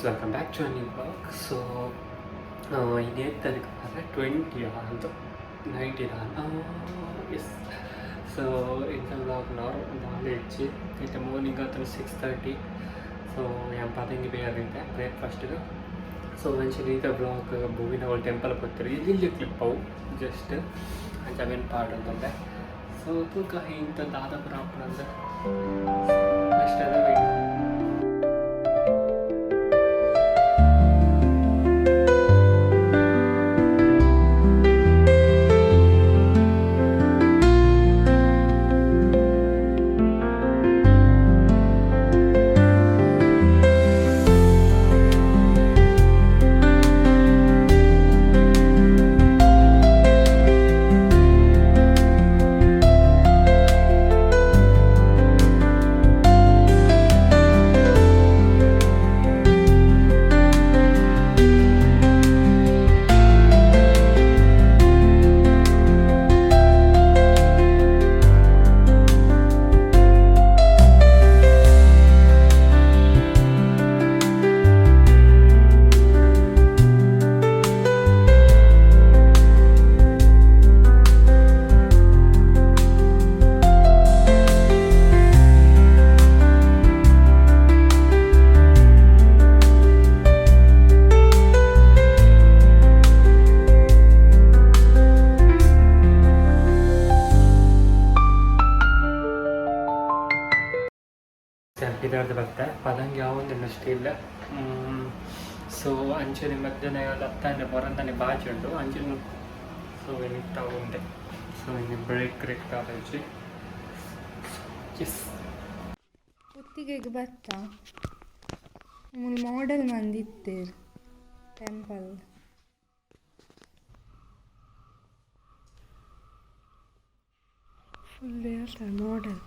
Welcome back to new vlog. So ಇದೇ ತಾರೀಕು ಅಂದರೆ 20 ಅಂತ 19. ಎಸ್, ಸೊ ಇಂಥ ವ್ಲಾಗ್ ನಾಲೆಡ್ಜ್ ಇತ್ತೆ ಮಾರ್ನಿಂಗ್ ಹತ್ರ 6:30. ಸೊ ಏನು ಪದಂಗಿ ಬೇರೆ ಬ್ರೇಕ್ಫಾಸ್ಟ್ಗೆ. ಸೊ ಒಂಚೂರು ಈತ ವ್ಲಾಗ್ ಭೂವಿನ ಟೆಂಪಲ್ ಬರ್ತಾರೆ. ಇಲ್ಲಿ ಕ್ಲಿಪ್ ಅವು ಜಸ್ಟ್ ಅಂಚ ಅವೇನು ಪಾಡ್ ಅಂತಂದೆ. ಸೊ ತೂಕ ಇಂಥ ದಾದ ಅಂದ್ರೆ ನೆಕ್ಸ್ಟ್ ಅದ ವೀಡಿಯೋ. ಇದರದ್ದು ಬರುತ್ತೆ ಪದಂಗೆ ಯಾವೊಂದು ಸ್ಟೀಲ್. ಸೊ ಅಂಚನೆ ಮಧ್ಯಾಹ್ನ ಲತ್ತಾನೆ ಹೊರಂದಾನೆ ಬಾಜಿ ಉಂಟು ಅಂಚನೆ. ಸೊ ಏನಿತ್ತ ಉಂಡೆ. ಸೊ ಇನ್ನು break break college. S. ಪುತ್ತಿಗೆಗೆ ಬತ್ತ ಮೂಲು ಮಾಡೆಲ್ ಮಂದಿತ್ತೇರು ಟೆಂಪಲ್ ಫುಲ್ ದೇವಸ್ಥಾನ ಮಾಡೆಲ್.